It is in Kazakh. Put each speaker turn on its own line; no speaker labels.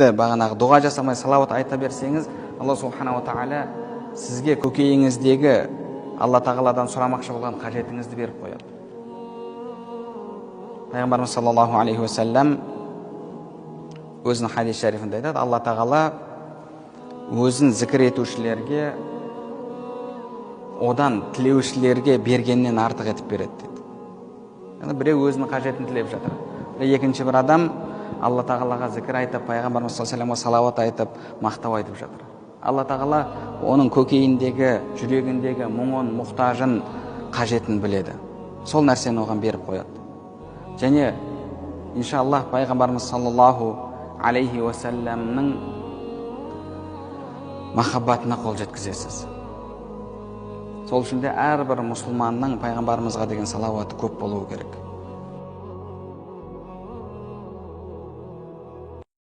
Тіпті бағанағы дұға жасамай салауат айта берсеңіз, Алла субханала тағала сізге көкейіңіздегі Алла тағаладан сұрамақшы болған қажетіңізді беріп қояды. Пайғамбарымыз саллаллаху алейхи уассалам өзінің хадис шарифінде айтады: Алла тағала өзін зікір етушілерге одан тілеушілерге бергеннен артық етіп береді дейді. Яғни біреу өзінің қажетін тілеп жатыр, екінші бір адам Алла тағалаға зікір айтып, пайғамбарымыз саллаллаху алейхи салауат айтып, мақтау айтып жатыр. Алла тағала оның көкейіндегі, жүрегіндегі мұңын, мұқтажын, қажетін біледі, сол нәрсені оған беріп қояды. Және иншаллах пайғамбарымыз саллаллаху алейхи уассаламның махаббатына қол жеткізесіз. Сол үшін де әрбір мұсылманның пайғамбарымызға деген салауаты көп болуы керек.